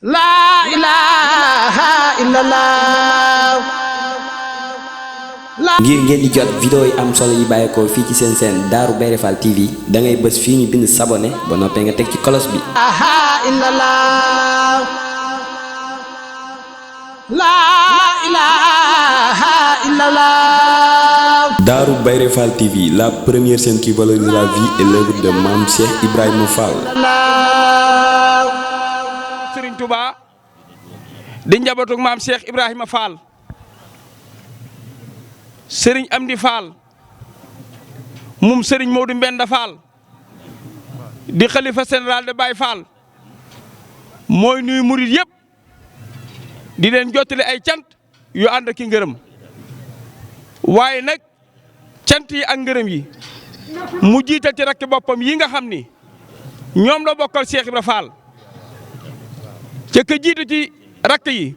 La ilaha illallah. ngir ngeen di jot vidéo yi am solo yi bàyyeekoo fii ci seen chaîne Darou Bairé Fall TV da ngay bës fii ñu bind s'abonner ba noppee nga teg ci cloche bi. La ilaha illallah. Darou Bairé Fall TV, la première chaîne qui valorise la vie et l'œuvre de Mame Cheikh Ibrahima Fall. Serigne Touba di njabootu Mame Cheikh Ibrahima Fall. Serigne Amdi Fall moom Serigne Modou Mbenda Fall di xalifa général de Baye Fall mooy nuyu murid yëpp di leen jottali ay cant yu ànd ki ngërëm waaye nag cant yi ak ngërëm yi mu jiital ci rakki boppam yi nga xam ni ñoom la bokkal Cheikh Ibra Fall ca ka jiitu ci rakk yi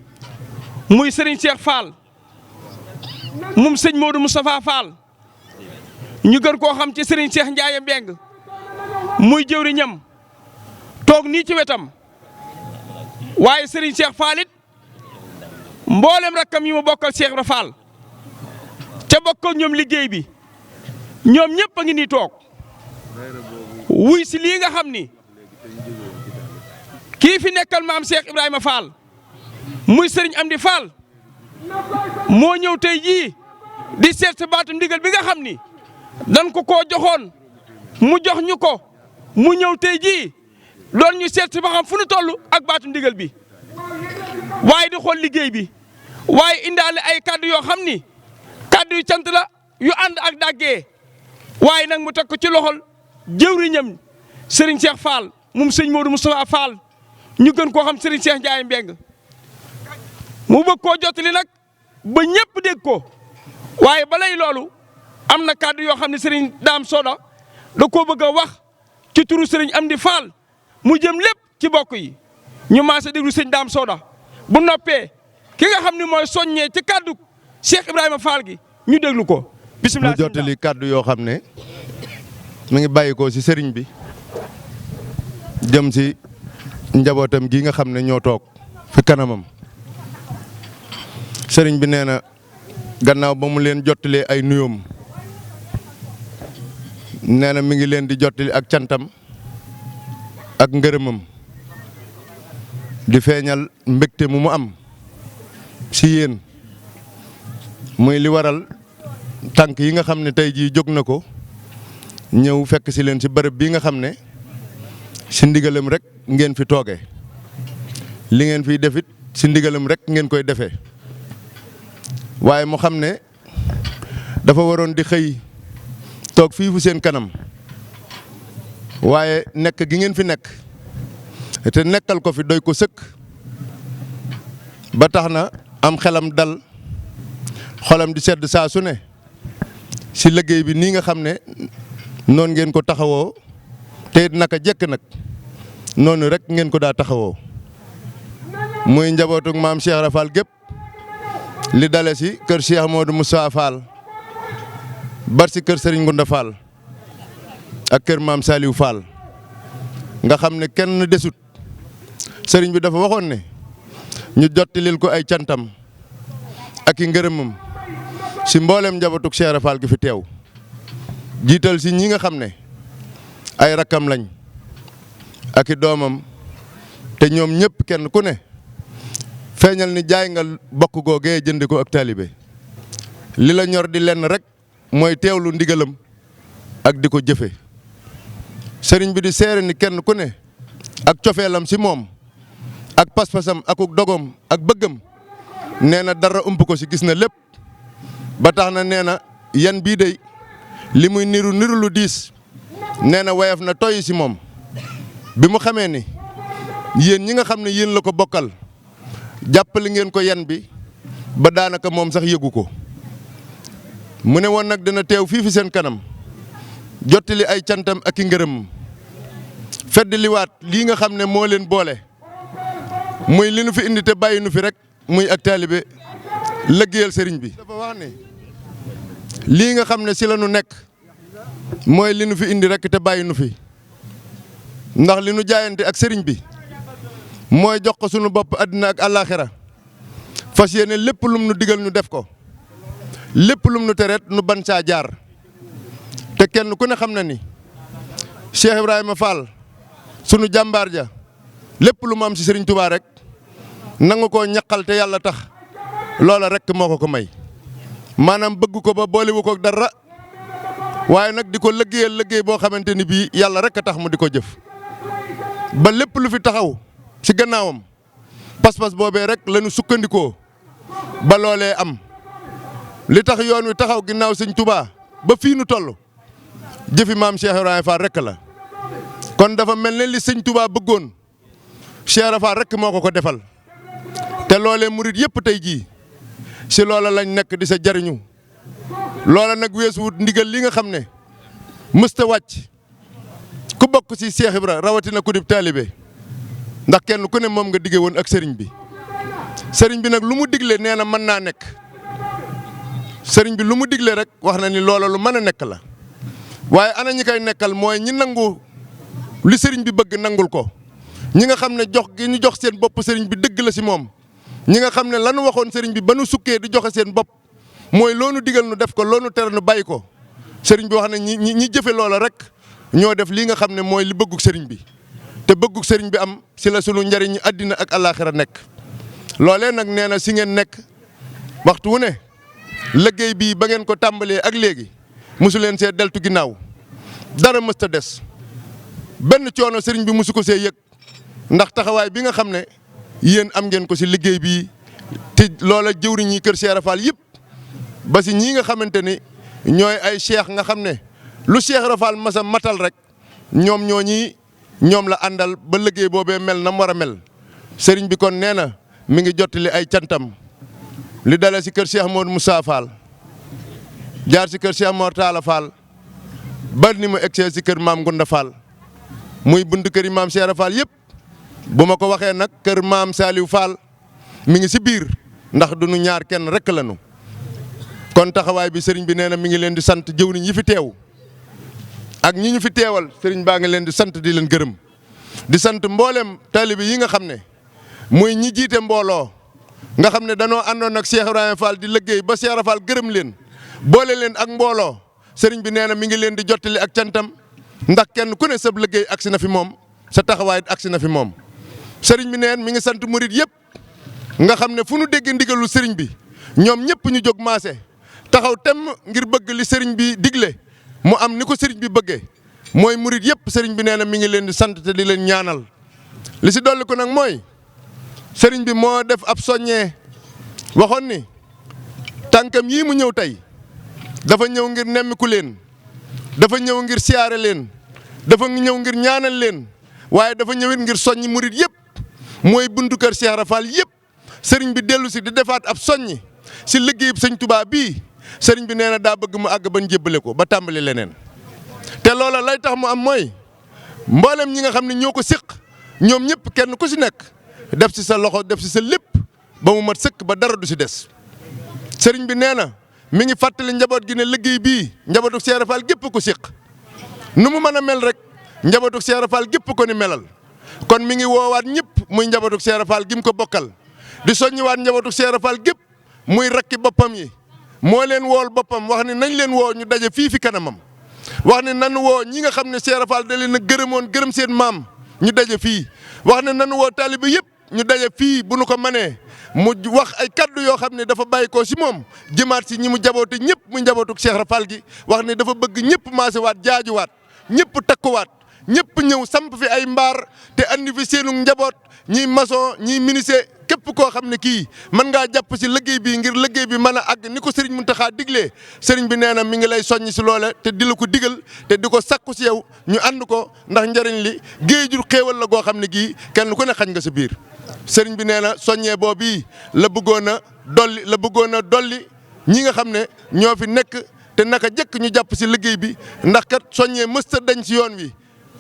muy Serigne Cheikh Fall moom sëñ Modou Moustapha Fall ñu gën koo xam ci Serigne Cheikh Ndiaye Mbeng muy jëwriñam toog nii ci wetam waaye Serigne Cheikh Fall it mboolem rakkam yi mu bokkal Cheikh Ibra Fall ca bokkal ñoom liggéey bi ñoom ñëpp a ngi nii toog wuy si lii nga xam ni kii fi nekkal Maam Cheikh Ibrahima Fall muy Serigne Amdi Fall moo ñëw tey jii di seet si baatu ndigal bi nga xam ni dan ko koo joxoon mu jox ñu ko mu ñëw tey jii doon ñu seet si ba xam fu nu toll ak baatu ndigal bi waaye di xool liggéey bi waaye indaale ay kaddu yoo xam ni kaddu yu cant la yu ànd ak daggee waaye nag mu teg ko ci loxol jëwriñam Serigne Cheikh Fall moom sëñ Modou Moustapha Fall ñu gën koo xam Serigne Cheikh Ndiaye Mbeng mu bëgg koo jottali nag ba ñëpp dégg ko waaye balay loolu am na kàddu yoo xam ne Serigne Dame Soda da koo bëgg a wax ci turu Serigne Amdi Fall mu jëm lépp ci bokk yi ñu maase déglu Serigne Dame Soda bu noppee ki nga xam ne mooy soññee ci kàddu Cheikh Ibrahima Fall gi ñu déglu ko. bisimilah mu jottali kàddu yoo xam ne mu ngi bàyyi ko ci Serigne bi jëm ci njabootam gi nga xam ne ñoo toog fi kanamam. Sëriñ bi nee na gannaaw ba mu leen jottalee ay nuyoom nee na mi ngi leen di jottali ak cantam ak ngërëmam di feeñal mbégte mu am si yéen muy li waral tànk yi nga xam ne tey jii jóg na ko ñëw fekk si leen si bërëb bii nga xam ne si ndigalam rek ngeen fi tooge li ngeen fiy defit si ndigalam rek ngeen koy defee. waaye mu xam ne dafa waroon di xëy toog fii fu seen kanam waaye nekk gi ngeen fi nekk te nekkal ko fi doy ko sëkk ba tax na am xelam dal xolam di sedd saa su ne si liggéey bi nii nga xam ne noonu ngeen ko taxawoo te it naka jekk nag noonu rek ngeen ko daa taxawoo muy njabootug Maam Cheikh Ibra Fall gépp li dale si kër Cheikh Modou Moustapha Fall bar si kër Serigne Ngunda Fall ak kër Maam Saliou Fall nga xam ne kenn desut Serigne bi dafa waxoon ne ñu jottilil ko ay cantam ak i ngërëmam si mboolem njabootug Cheikh Ibra Fall gi fi teew jiital si ñi nga xam ne ay rakkam lañ ak i doomam te ñoom ñëpp kenn ku ne feeñal ni jaay nga bokk googee jënd ko ak taalibe li la ñor di lenn rek mooy teewlu ndigalam ak di ko jëfe sëriñ bi di seere ni kenn ku ne ak cofeelam si moom ak pas-pasam akuk dogom ak bëggam nee na dara ump ko si gis na lépp ba tax na nee na yan bii dey li muy niru lu diis nee na woyof na toy si moom bi mu xamee ni yéen ñi nga xam ne yéen la ko bokkal jàppale ngeen ko yan bi ba daanaka moom sax yëgu ko mu ne woon nag dina teew fii fi seen kanam jottali ay cantam ak i ngërëm fedd liwaat lii nga xam ne moo leen boole muy li nu fi indi te bàyyi nu fi rek muy ak taalibe lëggéeyal sëriñ bi. dafa wax ne lii nga xam ne si la nu nekk mooy li nu fi indi rek te bàyyi nu fi ndax li nu jaayante ak sëriñ bi mooy jox ko sunu bopp àddina ak àllaaxira fas yéene lépp lum nu digal ñu def ko lépp lum nu tereet nu ban saa jaar te kenn ku ne xam na ni Cheikh Ibrahima Fall sunu jàmbaar ja lépp lu mu am ci Serigne Touba rek nangu koo ñaqal te yàlla tax loola rek moo ko may maanaam bëgg ko ba boolewu ko dara waaye nag di ko liggéeyal liggéey boo xamante ni bii yàlla rek a tax mu di ko jëf ba lépp lu fi taxaw ci gannaawam pas-pas boobee rek lañu sukkandikoo ba loolee am li tax yoon wi taxaw ginnaaw Serigne Touba ba fii nu toll jëfi maam Cheikh Ibrahima Fall rek la kon dafa mel ne li Serigne Touba bëggoon Cheikh Ibrahima Fall rek moo ko defal te loolee murit yëpp tey jii si loola lañ nekk di sa jariñu loola nag weesuwut ndigal li nga xam ne mësta wàcc ku bokk ci Cheikh Ibra rawatina ku dib taalibe ndax kenn ku ne moom nga digge woon ak sëriñ bi nag lu mu digle nee na mën naa nekk sëriñ bi lu mu digle rek wax na ni loola lu mën a nekk la waaye ana ñi koy nekkal mooy ñi nangu li sëriñ bi bëgg nangul ko ñi nga xam ne jox gi ñu jox seen bopp sëriñ bi dëgg la ci moom ñi nga xam ne lanu waxoon sëriñ bi ba nu sukkee di joxe seen bopp mooy loonu digal nu def ko loonu tere nu bàyyi ko sëriñ bi wax ne ñi jëfe loola rek ñoo def lii nga xam ne mooy li bëggug sëriñ bi te bëggug sëriñ bi am ci la sunu njariñ àddina ak àllaaxira nekk loolee nag nee na ci ngeen nekk waxtu wu ne liggéey bii ba ngeen ko tàmbalee ak léegi mosu leen see deltu ginnaaw dara mësta des benn coono sëriñ bi mosu ko see yëg ndax taxawaay bi nga xam ne yéen am ngeen ko ci liggéey bii te loola jëwriñ ñi kër Cheikh Ibra Fall yëpp ba ci ñii nga xamante ni ñooy ay cheikh nga xam ne lu Cheikh Ibra Fall masa matal rek ñoom la àndal ba liggéey boobee mel na mu war a mel sëriñ bi kon nee na mi ngi jottali ay cantam li dale ci kër Cheikh Modou Moussa Fall jaar ci kër Cheikh Mor Talla Fall ba ni mu egsee ci kër maam Gunda Fall muy bunt kër yi maam Cheikh Ibra Fall yëpp bu ma ko waxee nag kër maam Saliou Fall mi ngi ci biir ndax du nu ñaar kenn rek lañu kon taxawaay bi sëriñ bi nee na mi ngi leen di sant jëwriñ yi fi teew ak ñi ñu fi teewal sëriñ baa ngi leen di sant di leen gërëm di sant mboolem taalibe yi nga xam ne muy ñi jiite mbooloo nga xam ne danoo àndoon ak Cheikh Ibrahima Fall di liggéey ba Cheikh Ibra Fall gërëm leen boole leen ak mbooloo sëriñ bi nee na mi ngi leen di jottali ak cantam ndax kenn ku ne sab liggéey agsi na fi moom sa taxawaay agsi na fi moom sëriñ bi neen mi ngi sant murit yëpp nga xam ne fu nu dégg ndigalu sëriñ bi ñoom ñëpp ñu jóg maase taxaw temm ngir bëgg li sëriñ bi digle mu am ni ko sëriñ bi bëggee mooy murit yëpp sëriñ bi nee na mi ngi leen di sant te di leen ñaanal li si dolli ko nag mooy sëriñ bi moo def ab soññee waxoon ni tànkam yii mu ñëw tey dafa ñëw ngir nemmiku leen dafa ñëw ngir siyaare leen dafa ñëw ngir ñaanal leen waaye dafa ñëwit ngir soññi murit yëpp mooy buntu kër Cheikh Ibra Fall yëpp sëriñ bi dellu si di defaat ab soññi si liggéeyub sëñ Touba bii sëriñ bi nee na daa bëgg mu àgg ban jébbale ko ba tàmbali leneen te loola lay tax mu am mooy mboolem ñi nga xam ne ñoo ko séq ñoom ñëpp kenn ku si nekk def si sa loxo def si sa lépp ba mu mat sëkk ba dara du si des sëriñ bi nee na mi ngi fàttali njaboot gi ne liggéey bii njabootu Cheikh Ibra Fall gépp ko séq nu mu mën a mel rek njabootu Cheikh Ibra Fall gépp ko ni melal kon mi ngi woowaat ñëpp muy njabootu Cheikh Ibra Fall gi mu ko bokkal di soññiwaat njabootu Cheikh Ibra Fall gépp muy rakki boppam yi moo leen wool boppam wax ni nañ leen woo ñu daje fii fi kanamam wax ne nan woo ñi nga xam ne Cheikh Ibra Fall da leen a gërëmoon gërëm seen maam ñu daje fii wax ne nan woo taalibe yëpp ñu daje fii bu nu ko mënee mu wax ay kaddu yoo xam ne dafa bàyyi ko si moom jëmaat si ñi mu jaboote ñëpp mu njabootu Cheikh Ibra Fall gi wax ne dafa bëgg ñëpp maasewaat jaajuwaat ñëpp takkuwaat ñëpp ñëw samp fi ay mbaar te andi fi seenu njaboot ñiy maçon ñiy menuisier képp koo xam ne kii mën ngaa jàpp si liggéey bi ngir liggéey bi mën a àgg ni ko Serigne Mountakha diglee Serigne bi nee na mi ngi lay soññ si loole te di la ko digal te di ko sakku si yow ñu ànd ko ndax njëriñ li géejul xéewal la goo xam ne gii kenn ku ne xañ nga sa biir. Serigne bi nee na soññee boobu la bëggoon a dolli ñi nga xam ne ñoo fi nekk te naka jëkk ñu jàpp si liggéey bi ndax kat soññee mësta dañ si yoon wi.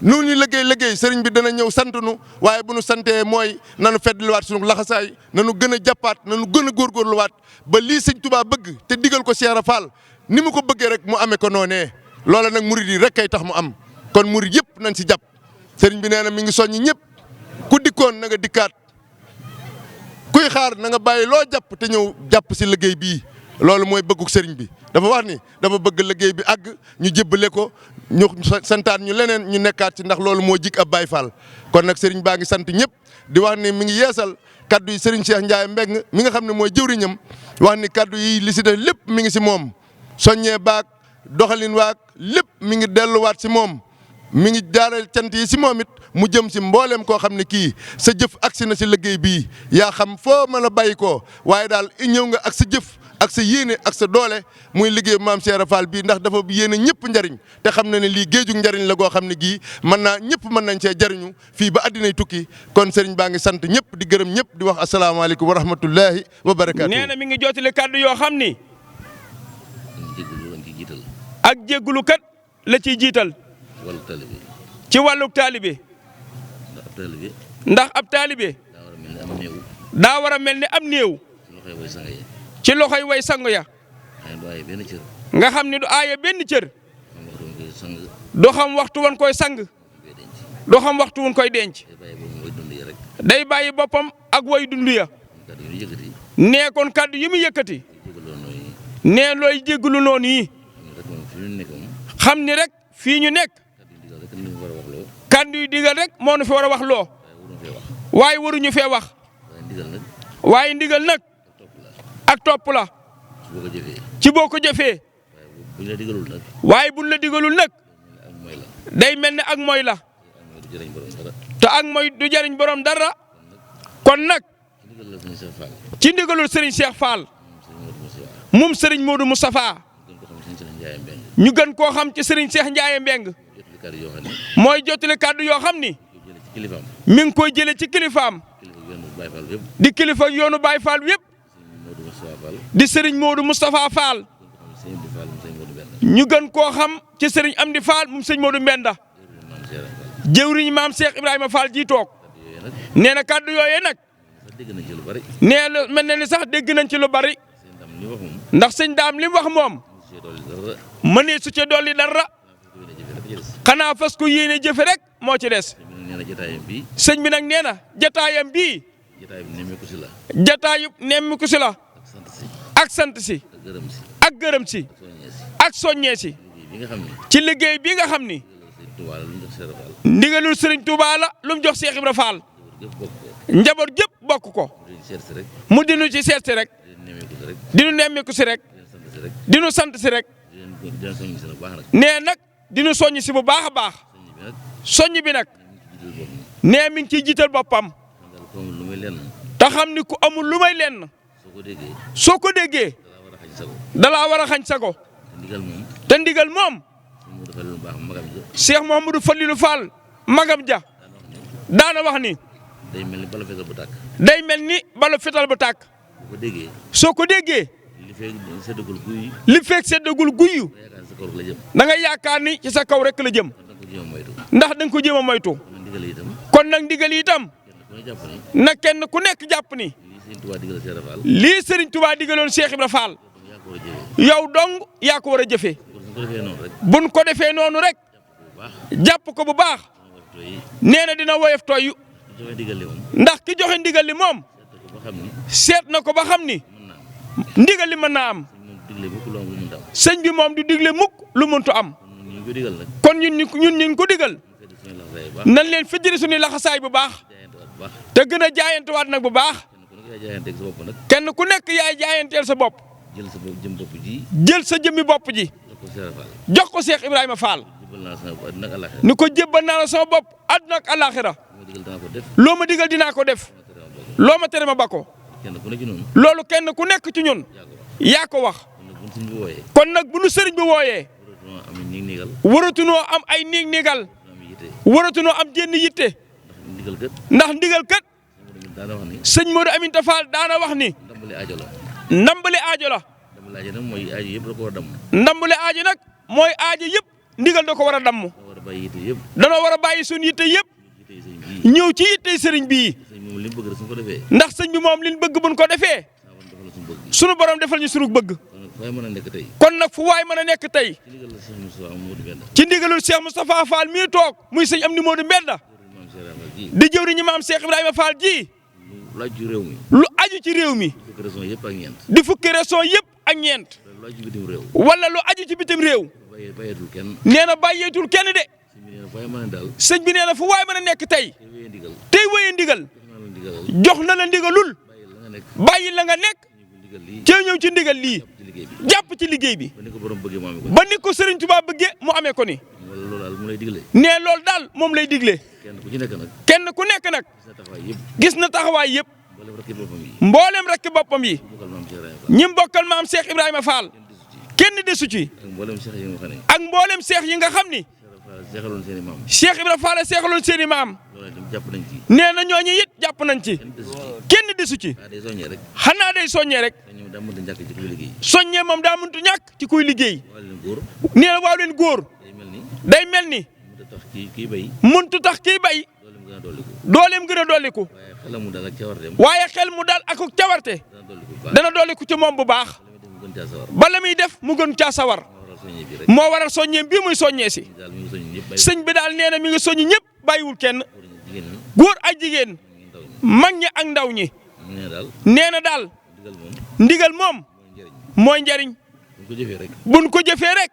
nu ñu liggéey sëriñ bi dana ñëw sant nu waaye bu nu santee mooy nanu feddliwaat sunu laxasaay nanu gën a jàppaat nanu gën a góorgóorluwaat ba lii sëñ Touba bëgg te digal ko Cheikh Ibra Fall ni mu ko bëggee rek mu amee ko noonee loola nag murid yi rek kay tax mu am kon murid yëpp nañ si jàpp sëriñ bi nee na mi ngi soññi ñëpp ku dikkoon na nga dikkaat xaar na nga bàyyi loo jàpp te ñëw jàpp si liggéey bii loolu mooy bëgguk sëriñ bi dafa wax ni dafa bëgg liggéey bi àgg ñu jébbale ko ñu santaat ñu leneen ñu nekkaat ci ndax loolu moo jik ab Baye Fall kon nag sëriñ baa ngi sant ñëpp di wax ni mi ngi yeesal kaddu yi sëriñ Cheikh Ndiaye Mbeng mi nga xam ne mooy jëwriñam wax ni kaddu yi li si def lépp mi ngi si moom soññee baag doxalin waag lépp mi ngi delluwaat si moom mi ngi jaaral cant yi si moom it mu jëm si mbooleem koo xam ne kii sa jëf agsi na si liggéey bii yaa xam foo mën a bàyyi koo waaye daal ñëw nga ak sa jëf ak sa yéene ak sa doole muy liggéey maam Cheikh Fall bii ndax dafa yéene ñëpp njariñ te xam na ne lii géejug njariñ la goo xam ne gii ñëpp mën nañ cee jariñu fii ba addinay tukki kon sëriñ baa ngi sant ñëpp di gërëm ñëpp di wax asalaamaaleykum wa rahmatullahi wa barakaatu. nee na mi ngi jottali kàddu yoo xam ni ak jéggulu kat la ciy jiital ci wàlluk taalibe ndax ab taalibe daa war a mel ni am néew ci loxoy way sangu ya nga xam ni du aaye benn cër du xam waxtu woon koy sang du xam waxtu woon koy denc day bàyyi boppam ak way dund ya nee kon kàddu yi mu yëkkati nee looy jéggulu noonu yi xam ni rek fii ñu nekk kàddu yu digal rek moo nu fi war a wax loo waaye waruñu fee wax waaye ndigal nag ak topp la ci boo ko jëfee waaye buñ la digalul nag day mel ne ak mooy la te ak mooy du jariñ borom dara kon nag ci ndigalul Serigne Cheikh Fall moom Serigne Modou Moustapha ñu gën koo xam ci Serigne Cheikh Ndiaye Mbeng mooy jottali kàddu yoo xam ni mi ngi koy jële ci kilifaam di kilifa yoonu Baye Fall yëpp di Serigne Modou Moustapha Fall ñu gën koo xam ci Serigne Amdi Fall moom Serigne Modou Mbenda jëwriñ maam Cheikh Ibrahima Fall ji toog nee na kàddu yooyee nag nee na mel na ni sax dégg nañ ci lu bari ndax sëñ daam li mu wax moom mënee su ca dolli dara xanaa fas ko yéene jëfe rek moo ci des sëñ bi nag nee na jataayam bii jataayub nemmiku si la ak sant si ak gërëm si ak soññee si ci liggéey bi nga xam ni ndigalul Serigne Touba la lu mu jox Cheikh Ibra Fall njaboot gépp bokk ko mu dinu ci seet si rek dinu nemmiku si rek dinu sant si rek nee nag dinu soññ si bu baax a baax soññ bi nag nee mi ngi ciy jiital boppam te xam ni ku amul lu may lenn soo ko déggee dalaa war a xañ sago te ndigal moom Cheikh Mouhamadou Fadilou Fall magam ja daana wax ni day mel ni balu fetal bu tàkk. day mel ni balu fetal bu tàkk. soo ko déggee. li feeg seddagul guy. li feeg seddagul guy. da nga yaakaar ni ci sa kaw rek la jëm. ndax da nga ko jéem a moytu. kon nag ndigal itam. na kenn ku nekk jàpp ni. lii Serigne Touba digaloon Cheikh Ibra Fall. yow dong yaa ko war a jëfee. buñ ko defee noonu rek. jàpp ko bu baax. nee na dina woyof tooy. ndax ki joxe ndigal li moom. seet na ko ba xam ni. ndigal li mën naa am. sëñ bi moom du digle mukk lu mëntu am. kon ñun ko digal. nan leen fijjiri suñuy laxasaay bu baax. te gën a jaayantewaat nag bu baax. kenn ku nekk yaay jaayanteel sa bopp. jël sa jëmmi bopp ji. jox ko Cheikh Ibrahima Fall. ni ko jébbal naa la sama bopp àdduna ak àllaaxira. loo ma digal dinaa ko def. loo ma tere ma ba ko. loolu kenn ku nekk ci ñun. yaa ko wax. kon nag bu nu sëriñ bi wooyee. waratunoo am ay niig-niigal. waratunoo am jenn yitte. ndax ndigal kat. sëñ Modou Aminta Fall daana wax ni. ndambali aajo la. ndambali aajo nag mooy aajo yëpp ndigal da ko war a damm. danoo war a bàyyi suñu yitte yëpp. ñëw ci yitte sëriñ bii. ndax sëñ bi moom liñ bëgg buñ ko defee. sunu borom defal ñu sunu bëgg. kon nag fu waay mën a nekk tey. ci ndigalul Cheikh Moustapha Fall mii toog muy sëñ Amdi Modou Mbenda. di jëwriñu maam Cheikh Ibrahima Fall ji. lu aju ci réew mi fukki région yëpp ak ñeent. di fukki région yëpp ak ñeent lu aju bitim réew. wala lu aju ci bitim réew bàyyeetul kenn. nee na bàyyeetul kenn de sëñ bi nee na fu waay mën a daal. sëñ bi nee na fu waay mën a nekk tey te wéyee ndigal. tey wéye ndigal jox naa la ndigal. jox na la ndigalul bàyyi la nga nekk. bàyyi la nga nekk ñu ndigal lii. cee ñëw ci ndigal lii ci liggéey bi. jàpp ci liggéey bi ba ni ko borom bëggee mu amee ko. ba ni ko Serigne Touba bëggee mu amee ko ni wala loolu daal mu lay digle. nee loolu daal moom lay digle kenn ku ci nekk nag. kenn ku nekk nag gis na taxawaay yëpp. gis na taxawaay yëpp mboolem rakki boppam yi. mboolem rakki boppam yi bokkal maam Cheikh Ibrahima Fall. ñi mbokkal maam Cheikh Ibrahima Fall kenn desu ci ak mboolem Cheikh yi nga xam ne. ak mboolem seex yi nga xam ni seexaloon seen i maam. Cheikh Ibrahima Fall seexaloon seen i maam loolu itam jàpp nañ ci. nee na ñooñu it jàpp nañ ci kenn desu ci. kenn desu ci day soññee rek. xanaa day soññee rek ñoom daa mënta ñàkk ci kuy liggéey. soññee moom daa mëntu ñàkk ci kuy liggéey waa leen góor. nee na waaw leen góor day mel ni. day mel ni mënut a tax kii bay. mëntu tax kii bay dooleem gën a dolliku. dooleem gën a dolliku waaye xelam mu daal ak cawarteem. waaye xel mu daal ak cawarte dana dolliku bu baax. dana dolliku ci moom bu baax mu gën caa sawar. bala muy def mu gën caa sawar moo waral soññee bi rek. moo waral soññeem bii muy soññee si daal mi ngi soññ ñëpp bàyyi. sëñ bi daal nee na mi ngi soññ ñëpp bàyyiwul kenn jigéen ñi. góor ak jigéen ñu ndaw ñi. mag ñi ak ndaw ñi mu ne daal. nee na daal digal moom. ndigal moom mooy njëriñ. mooy njariñ bu ko jëfee rek. buñ ko jëfee rek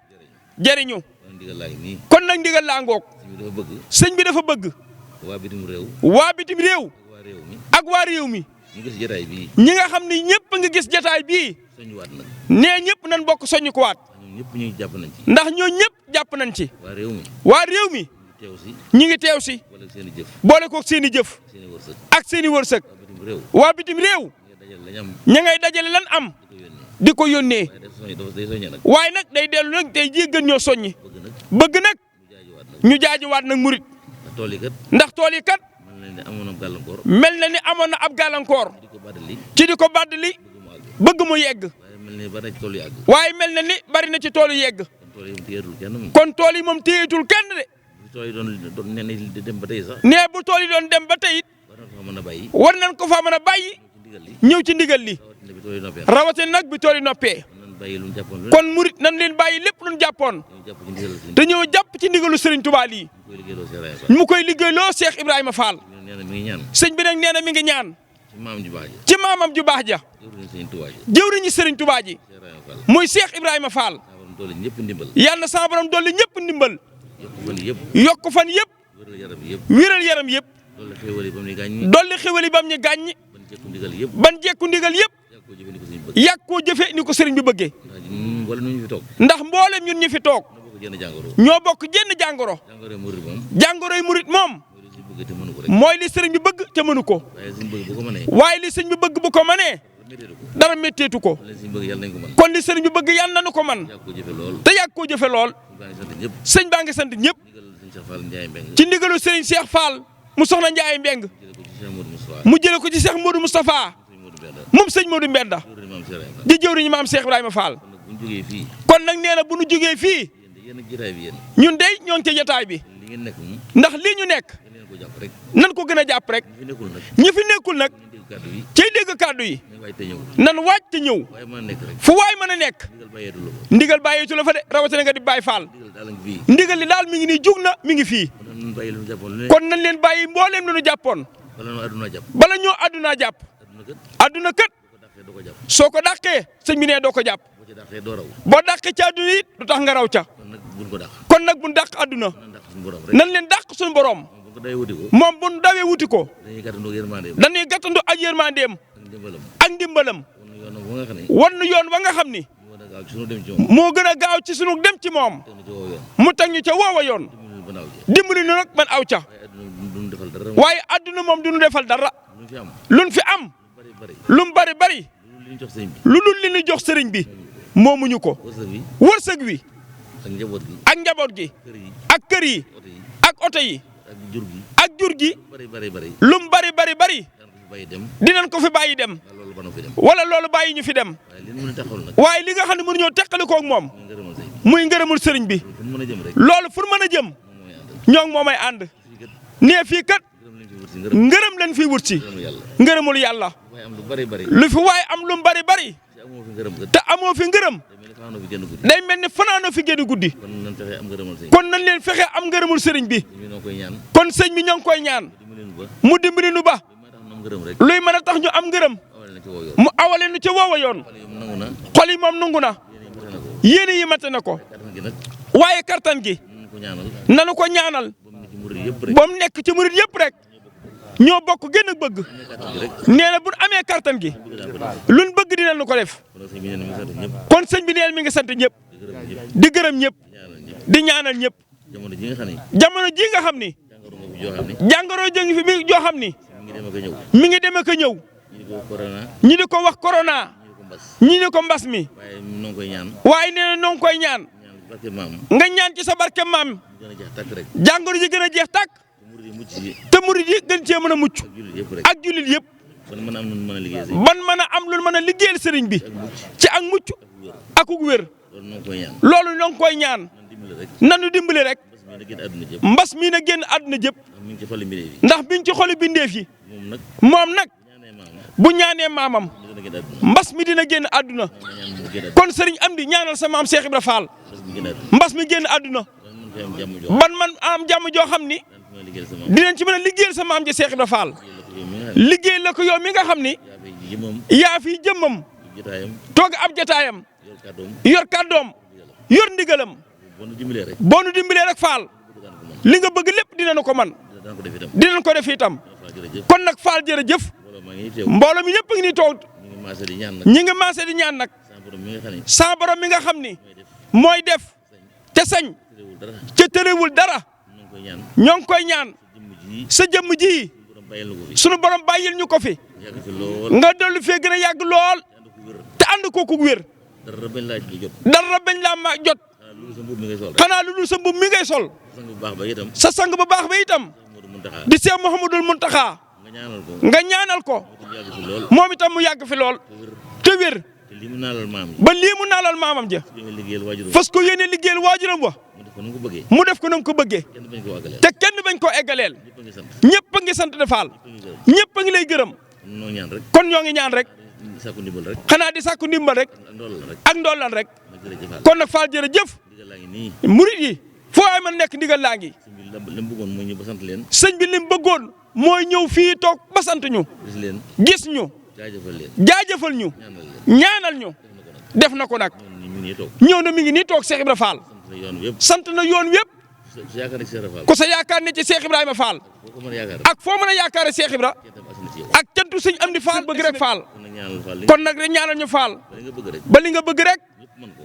jariñu kon digal laa ngi nii. kon nag ndigal laa ngoog suñu dafa bëgg. sëñ bi dafa bëgg waa bitim réew. waa bitim réew ak waa réew mi. ak waa réew mi ñu gis jotaay bii. ñi nga xam ni ñëpp nga gis jataay bii soññuwaat nag. nee ñëpp nañ bokk soññu ko waat ñoom ñëpp ñu jàpp nañ ci. ndax ñoo ñëpp jàpp nañ ci waa réew mi. waa réew mi ñu teew si. ñi ngi teew si wala seen i jëf. boole koog seen i jëf seen i wërsëg. ak seen i wërsëg waa bitim réew. waa bitim réew ñu dajale lañ am. ña ngay dajale lan am di ko yónnee. di ko yónnee waaye day soññee nag. waaye nag day dellu nag tey jii gën ñoo soññi bëgg nag. bëgg nag mu jaajuwaat nag. ñu jaajuwaat nag murit ndax tool yi kat. ndax tool yi kat mën nañ ne amoon na gàllankoor. mel na ni amoon na ab gàllankoor di ko bàddali. ci di ko bàddali bëgg mu àgg. bëgg mu yegg waaye mel ni ba na ci tool yi àgg. waaye mel na ni bari na ci tool yi yegg kon tool yi moom téyeetul kenn moom. kon tool yi moom téyetul kenn de bu tool yi doon nee nañ di dem ba tey sax. nee bu tool yi doon dem ba tey it war na ko fa mën a bàyyi. war nañ ko faa mën a bàyyi ci ndigal li. ñëw ci ndigal li rawatina bi tool yi noppee. rawatina nag bi tool yi noppee nan bàyyi lu ñu jàppoon lu kon murit nañ leen bàyyi lépp luñ jàppoon ñu jàpp ci ndigal te ñëw jàpp ci ndigalu Serigne Touba lii ñu koy liggéeyloo Cheikh Ibrahima Fall. mu koy liggéeyloo Cheikh Ibrahima Fall nee na mi ngi ñaan. sëñ bi nag nee na mi ngi ñaan ci maam ju baax ja. ci maamam ju baax ja jëwriñ Sëriñ Tuubaa ja. jëwriñu Serigne Touba ji Cheikh Ibrahima Fall. muy Cheikh Ibrahima Fall saa borom doole ñëpp ndimbal. yàlla na sa borom dolli ñëpp ndimbal yokk fan yëpp. yokk fan yëpp wéral yaram yëpp. wéral yaram yëpp doole xéewal yi ba mu ni gàññi. dolli xéwali bam ñu gàññi ban jekku ndigal yëpp. ban jekku ndigal yëpp yaa ko jëfandikoo suñu bëgg. yàgg koo jëfe ni ko sëriñ bi bëggee ndax ñun wala ñu fi toog. ndax mboolem ñun ñi fi toog na bokk jenn jàngoro. ñoo bokk jenn jàngoro jàngoro murid moom. jàngoroy murit moom mooy li si bëgg te mënu ko rek. mooy li sëriñ bi bëgg te mënu ko waaye suñu bëgg bu ko mënee. waaye li sëriñ bi bëgg bu ko mënee métteetu ko. dara métteetu ko kon li suñu bëgg yàlla nañ ko mën. kon li sëriñ bi bëgg yàlla nañu ko man yaa ko jëfe lool. te yàgg koo jëfe lool baa ngi sant ñëpp. sëñ baa ngi sant ñëpp ndigal sëñ Cheikh Fall Ndiaye Mbeng. ci ndigalu sëriñ Cheikh Fall mu soxna Ndiaye Mbeng jële ko ci Cheikh Modou Moustapha. mu jële ko ci Cheikh Modou Moustapha sëñ Modou Mbenda. moom sëñ Modou Mbenda jëwriñ maam Cheikh Ibrahima Fall. di jëwriñu maam Cheikh Ibrahima Fall kon nag bu ñu jógee fii. kon nag nee na bu nu jógee fii yéen ak jotaay bi yéen. ñun dey ñoo ngi ca jotaay bi li ngeen nekk moom. ndax lii ñu nekk ngeen ko jàpp rek. nan ko gën a jàpp rek ñu fi nekkul nag. ñi fi nekkul nag ñu dégg kàddu yi. cay dégg kàddu yi nañ waaj te ñëw. nan waaj te ñëw waaye mën a nekk rek. fu waay mën a nekk ndigal bàyyeetu la ko. ndigal bàyyeetu la fa de rawatina nga di Baay Faal ndigal daal a ngi fii. ndigal li daal mi ngi nii jug na mi ngi fii kon nag ñun bàyyi lu ñu jàppoon lu ne. kon nañ leen bàyyi mbooleem lu nu jàppoon bala noo àdduna jàpp. bala ñoo àddunaa jàpp àdduna kat. àdduna kat boo ko dàqee doo ko jàpp. soo ko dàqee sëñ bi nee doo ko jàpp boo ci dàqee doo raw. boo dàqee ci àdduna it du tax nga raw ca kon nag buñ ko dàq. kon nag buñ dàq àdduna nan dàq suñu borom rek. nan leen dàq suñu borom moom bu ko dawee wuti ko. moom buñ dawee wuti ko dañuy gàttandoo yërmandeem. dañuy gàttandu ak yërmandeem ak ndimbalam. ak ndimbalam kon yoon ba nga xam ne. wan nu yoon wa nga xam ni moo war a gaaw ci sunu dem ci moom. moo gën a gaaw ci sunu dem ci moom teg na ci woo yoon. mu teg ñu ca woowa yoon dimbalul ba naaw ji. dimbali nu nag man aw ca waaye àdduna duñ defal dara. waaye àdduna moom du ñu defal dara lu fi am. luñ fi am bari bari. lu mu bari bari lu ñu jox sëñ bi. lu dul li ñu jox sëriñ bi moomuñu ko wërsëg bi. wërsëg wi ak njaboot gi. ak njaboot gi kër yi. ak kër yi oto yi. ak oto yi ak jur gi. ak jur gi bari bari bari. lu mu bari bari bari daan ko fi bàyyi dem. dinañ ko fi bàyyi dem waaye loolu ba na fi dem. wala loolu bàyyi ñu fi dem waaye li ñu mën a taxawal nag. waaye li nga xam ne mënuñoo teqalikoo ak moom ñu ngërëmal sëñ bi. muy ngërëmul sëriñ bi fu ñu mën a jëm rek. loolu fu mën a jëm moom mooy ànd. ñoo ngi moomay ànd fii kat nee fii kat ngërëm lañ fi wut si ngërëm. ngërëm leen fii wut si ngërëmu yàlla. ngërëmul yàlla waaye am lu bari bari. lu fi waaye am lu mu bari bari te amoo fi ngërëm kat. te amoo fi ngërëm day mel ni fanaanoo fi génn guddi. day mel ni fanaanoo fi génn guddi kon nañ fexe am ngërëmal sëñ bi. kon nañ leen fexe am ngërëmul sëriñ bi ñu noo koy ñaan. kon sëñ bi ñoo ngi koy ñaan dimbali nu ba. mu dimbali nu ba ba may tax ñu am ngërëm rek. luy mën a tax ñu am ngërëm mu awale nu ca woowa yoon xol yi moom nangu na yéene yi mate na ko waaye kartan gi nanu ko ñaanal ba mu nekk ci murit yëpp rek ñoo bokk gën a bëgg nee na bu amee kartan gi luñ bëgg dinañ nu ko def kon sëñ bi neel mi ngi sant ñëpp di gërëm ñëpp di ñaanal ñëpp jamono ji nga xam ni jàngoro jëngi fi mi joo xam ni mi ngi dem ak a ñëw ñi di ko wax corona ñi di ko mbas mi waaye nee na noo ngi koy ñaan nga ñaan ci sa barke maam jàngoro ji gën a jeex tàkk te murid yi gën cee mën a mucc ak jullit yëpp ban mën a am lu mën a liggéeyal sëriñ bi ci ak mucc akuk wér loolu noo ngi koy ñaan nanu dimbali rek mbas mii na génn àdduna jëpp ndax biñ ci xoli bindeef yi moom nag bu ñaanee maamam mbas mi dina génn àdduna kon sëriñ Amdi ñaanal sa maam Cheikh Ibra Fall mbas mi génn àdduna ban man am jàmm joo xam ni dinañ ci mën a liggéeyal sa maam ji Cheikh Ibra Fall liggéey la ko yow mi nga xam ni yaa fi jëmmam toog ab jataayam yor kàddoom yor ndigalam boo nu dimbalee rek Fall li nga bëgg lépp dinañu ko man dinañ ko def itam kon nag Fall jërëjëf mbooloo mi ñëpp ngi ni toog ñi ngi maase di ñaan nag sa borom mi nga xam ni mooy def te sañ ca tërewul dara ñoo ngi koy ñaan sa jëmm ji sunu borom bàyyil ñu ko fi nga dollu fee gën a yàgg lool te ànd kooku wér dara bañ laa ma jot xanaa lu dul sa mbubb mi ngay sol sa sang bu baax ba itam di Seex Muhammadul Muntaxa nga ñaanal ko moom itam mu yàgg fi lool te wér ba lii mu naalal maamam ja fas ko yéene liggéeyal waajuram wa mu def ko na mu ko bëggee te kenn bañ koo eggaleel ñëpp a ngi sant de Fall ñëpp a ngi lay gërëm kon ñoo ngi ñaan rek xanaa di sàkku ndimbal rek ak ndollan rek kon nag Fall jërëjëf murit yi foo ay man nekk ndigal laa ngi sëñ bi lim bëggoon mooy ñëw fii toog ba sant ñu gis ñu jaajëfal ñu ñaanal ñu def na ko nag ñëw na mi ngi nii toog Cheikh Ibra Fall sant na yoon wépp ku sa yaakaar ne ci Cheikh Ibrahima Fall ak foo mën a yaakaare Cheikh Ibra ak cantu sëñ Amdi Fall bëgg rek Fall kon nag rek ñaanal ñu Fall ba li nga bëgg rek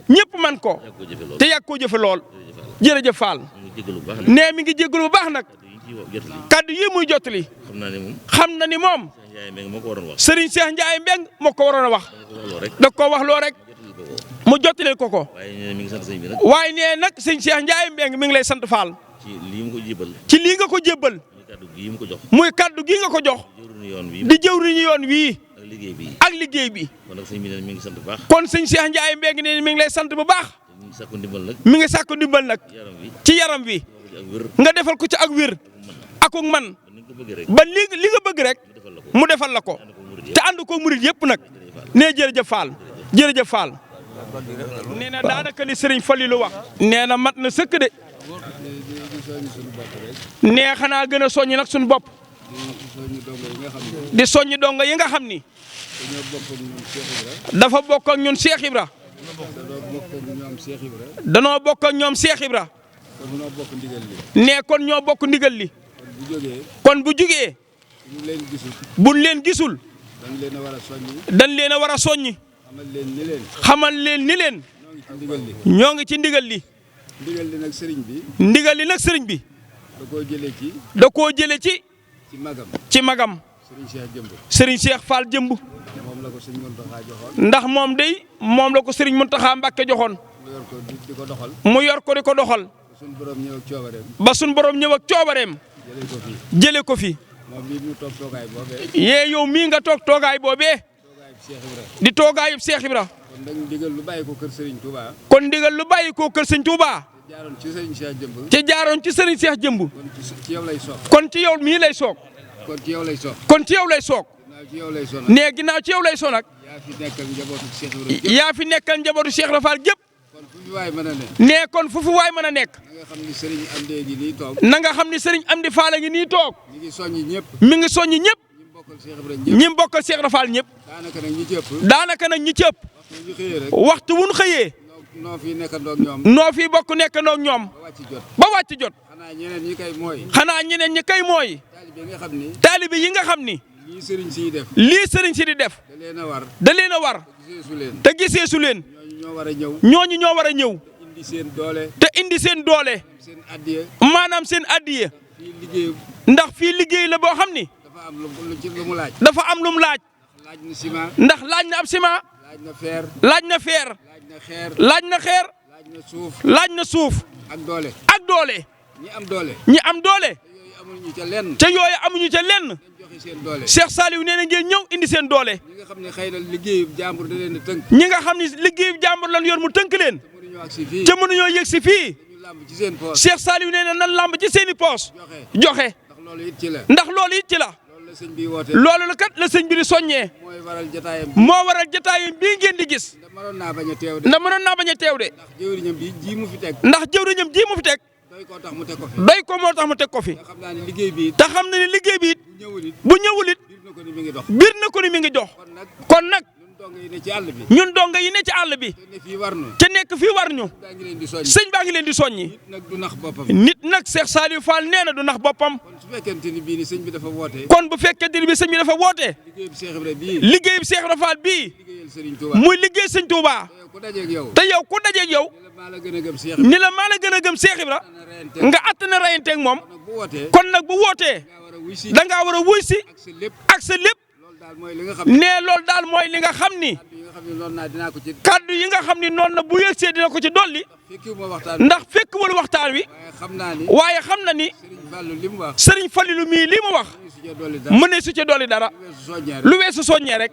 ñëpp man ko te yàgg koo jëfe lool jërëjëf Fall nee mi ngi jéggalu bu baax nag kaddu yi muy jottali xam na ni moom Serigne Cheikh Ndiaye Mbeng moo ko waroon a wax da ko wax loo rek mu jottali ko ko waaye nee nag sëñ Cheikh Ndiaye Mbeng mi ngi lay sant Fall ci lii nga ko jébbal muy kaddu gi nga ko jox di jëwriñu yoon wii ak liggéey bi kon sëñ Cheikh Ndiaye Mbeng ne mi ngi lay sant bu baax mi ngi sàkku ndimbal nag ci yaram wi nga defal ko ci ak wér akuk man ba li nga bëgg rek mu defal la ko te ànd ko murit yëpp nag nee jërëjëf Fall jërëjëf Fall nee na daanaka li Serigne Falilou wax nee na mat na sëkk de nee xanaa gën a soññi nag suñu bopp di soññi dongo yi nga xam ni dafa bokk ak ñun Cheikh Ibra danoo bokk ak ñoom Cheikh Ibra nee kon ñoo bokk ndigal li kon bu jugee buñ leen gisul dañ leen a war a soññi xamal leen ni leen ñoo ngi ci ndigal li ndigal li nag sëriñ bi da koo jële ci magam Serigne Cheikh Fall jëmb ndax moom day moom la ko Serigne Mountakha Mbacké joxoon mu yor ko di ko doxal ba suñ borom ñëw ak coobareem jële ko fi yee yow mii nga toog toogaay boobee di toogaayub Cheikh Ibra kon ndigal lu bàyyi ko kër Serigne Touba kon ndigal lu bàyyi ko kër Serigne Touba te jaaroon ci Serigne Cheikh jëmb kon ci yow mii lay soog kon ci yow lay soog kon ci yow lay soog nee ginnaaw ci yow lay soog nag yaa fi nekkal njabootu Cheikh Ibra Fall gépp nee kon fu fi waay mën a nekk na nga xam ni Serigne Amdi Fall a ngi nii toog mi ngi soññi ñëpp ñi bokkal Cheikh Ibra Fall ñëpp. daanaka nag ñi ci ëpp. waxtu wu ñu xëyee. noo fi nekkandoo ak ñoom. noo fi bokk nekkandoo ak ñoom. ba wàcc jot. xanaa ñeneen ñi kay mooy. taalibe yi nga xam ni. lii sëriñ si def. lii sëriñ si di def. da leen a war. da leen a war. te gisee su leen. ñooñu ñoo war a ñëw. indi seen doole. te indi seen doole. seen addiya. maanaam seen addiya. fii liggéey. ndax fii liggéey la boo xam ni. dafa am lu mu laaj. dafa am lu mu laaj. laaj na ciment. ndax laaj na ab ciment. laaj na fer. laaj na fer. laaj na xeer. laaj na xeer. laaj na suuf. laaj na suuf. ak doole. ak doole. ñi am doole. ñi am doole. amuñu ca lenn. te yooyu amuñu ca lenn. joxe seen doole. Cheikh Saliou nee na ngeen ñëw indi seen doole. ñi nga xam ne xëy na liggéeyu jàmbur da leen a tënk. ñi nga xam ne liggéeyu jàmbur lan yor mu tënk leen. mënuñoo ak si fii. te mënuñoo yëg si fii. ñu làmb ci seen poos. Cheikh Saliou nee na nan làmb ci seen i poos. joxe. ndax loolu it ci la. ndax loolu it ci la. loolu la sëñ bi woote. loolu la kat la sëñ bi di soññee. mooy waral jotaayam. moo waral jotaayam bii ngeen di gis. ndax mënoon naa bañ a teew de. ndax mënoon naa bañ a teew de. ndax jëwriñam bi ji mu fi teg. ndax jëwriñam ji mu fi teg. doy ko tax mu teg ko fi. doy ko moo tax mu teg ko fi. te xam naa ne liggéey bi it. te xam na ne liggéey bi it. bu ñëwul it. bu ñëwul it. biir na ko ni mi ngi dox. biir na ko ni mi ngi dox. kon nag. ñun donga yi ne ci àll bi. ñun donga yi ne ci àll bi. te ne fii war nu. te nekk fii war ñu. daa ngi leen di soññi. sëñ baa ngi leen di soññi. nit nag du nax boppam. nit nag Cheikh Saliou Fall nee na du nax boppam. kon su fekkente ni bii ni sëñ bi dafa woote. kon bu fekkente ni bi sëñ bi dafa woote. liggéey bi Cheikh Ibra bii. liggéey bi Cheikh Ibra Fall bii. liggéeyal Serigne Touba. muy liggéey sëñ Touba. te yow ku dajeeg yow. te yow ku dajeeg yow. maa la gën a gëm Cheikh ni la maa la gën a gëm Cheikh Ibra. nga attana rayanteeg moom. kon nag bu wootee. da ngaa war a wuy si. ak sa lépp. nee loolu daal mooy li nga xam ni. kaddu yi nga xam ni noonu na bu yëgsee dina ko ci dolli. ndax fekk wala waxtaan wi. waaye xam na ni. Serigne Fallilou mii li mu wax. mënee su ca dolli dara. lu weesu soññee rek.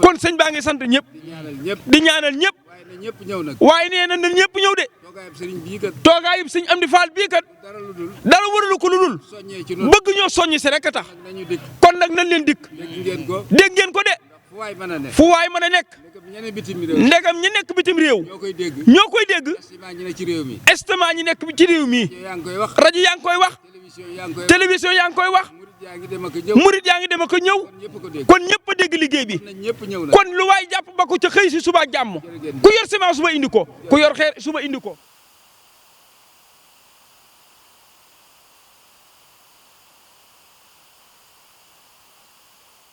kon sëñ baa ngi sant ñëpp. di ñaanal ñëpp. waaye nee na ñëpp ñëw de. toogaayub sëñ Amdi Fall bii kat. dara waralu ko lu dul. bëgg ñoo soññi si rek a tax. kon nag nañ leen dikk. dégg ngeen ko de. fu waay mën a nekk. ndegam ñi nekk bitim réew. ñoo koy dégg. estement ñi nekk ci réew mi. rajo yaa ngi koy wax. télévision yaa ngi koy wax. murit yaa ngi dem ak a ñëw. kon ñëpp a dégg liggéey bi. kon lu waay jàpp ba ko ca xëy si suba jàmm. ku yor semence suba indi ko. ku yor xeer suba indi ko.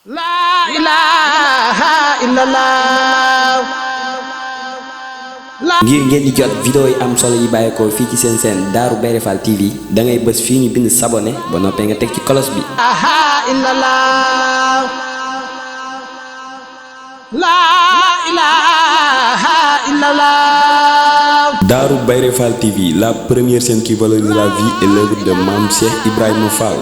La ilaha illallah. ngir ngeen di jot vidéo yi am solo yi bàyyeekoo fii ci seen seen Darou Bairé Fall TV da ngay bës fii ñu bind s'abonné ba noppee nga teg ci cloche bi. La ilaha illallah. Darou Bairé Fall TV, la première chaîne qui valorise la vie et l'œuvre de Mame Cheikh Ibrahima Fall.